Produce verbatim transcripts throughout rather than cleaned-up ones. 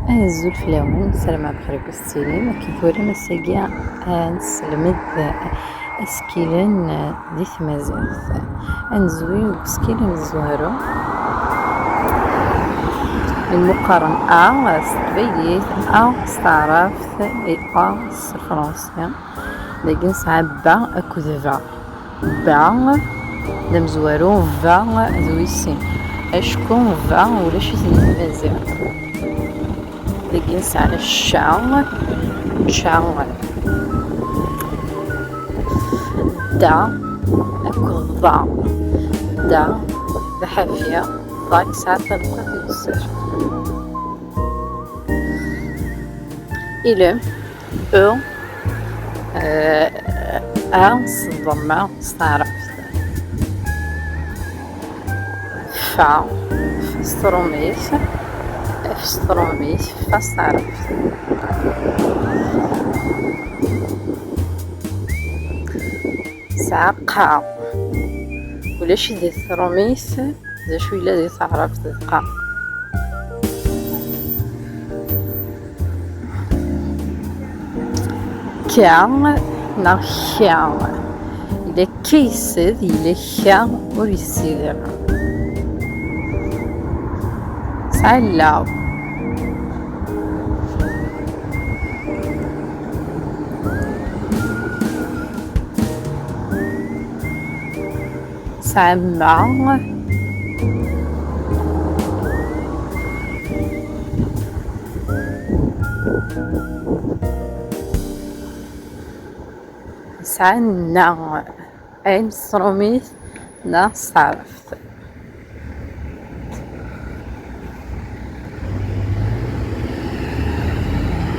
Azul fell-awen, ssarameɣ bxir akk tettilim. Akken twalam, ass-agi ad nesselmed askilen di tmaziɣt. Ad nezwi deg uskil amezwaru, imqaren A s teqbaylit, A s taɛrabt, A s tefransist. Dagi nesɛa ba akked ba. Ba d amezwaru, va d wis sin. Acku va ulac-it di tmaziɣt. Dagi nesɛa ca, ca. Da akked ḍa. Da d aḥafi, ḍa yesɛa taneqqiṭ i wesser. Ilem, u, eh, a s ḍemma s taɛrabt. Fa, f s trumit, f s trumit, fa s taɛrabt. Sɛa qa. Ulac di trumit, d acu yella di taɛrabt d qa. Ka neɣ ka. Yella ka yessed, yella ka ur yessed ara. Sɛa law. Sɛa ma. Sɛa na. Ayen s trumit neɣ s taɛrabt.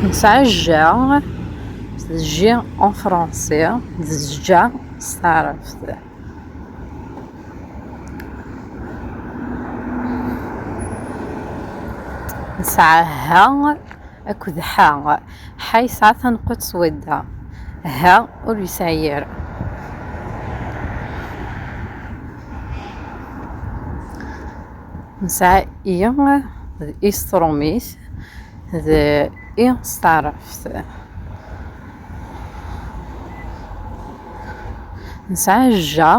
Nesɛa ja, d ji en français, d ja s taɛrabt. Nesɛa ha akked ḥa. Ḥa yesɛa taneqqiṭ s wadda. Ha ur yesɛi ara. Nesɛa i d i s trumit d i s taɛrabt. Nesɛa ja,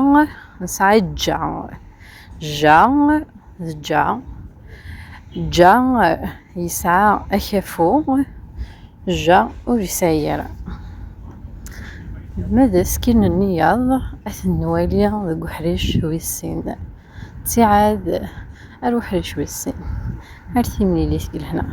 nesɛa ja. Ja d ja. Ja yesɛa akafu, ja ur yesɛi ara. Ma d askilen nniyaḍ, ad ten-nwali deg uḥric wis sin. Ttiɛad ar uḥric wis sin. Ar timlilit deg lehna.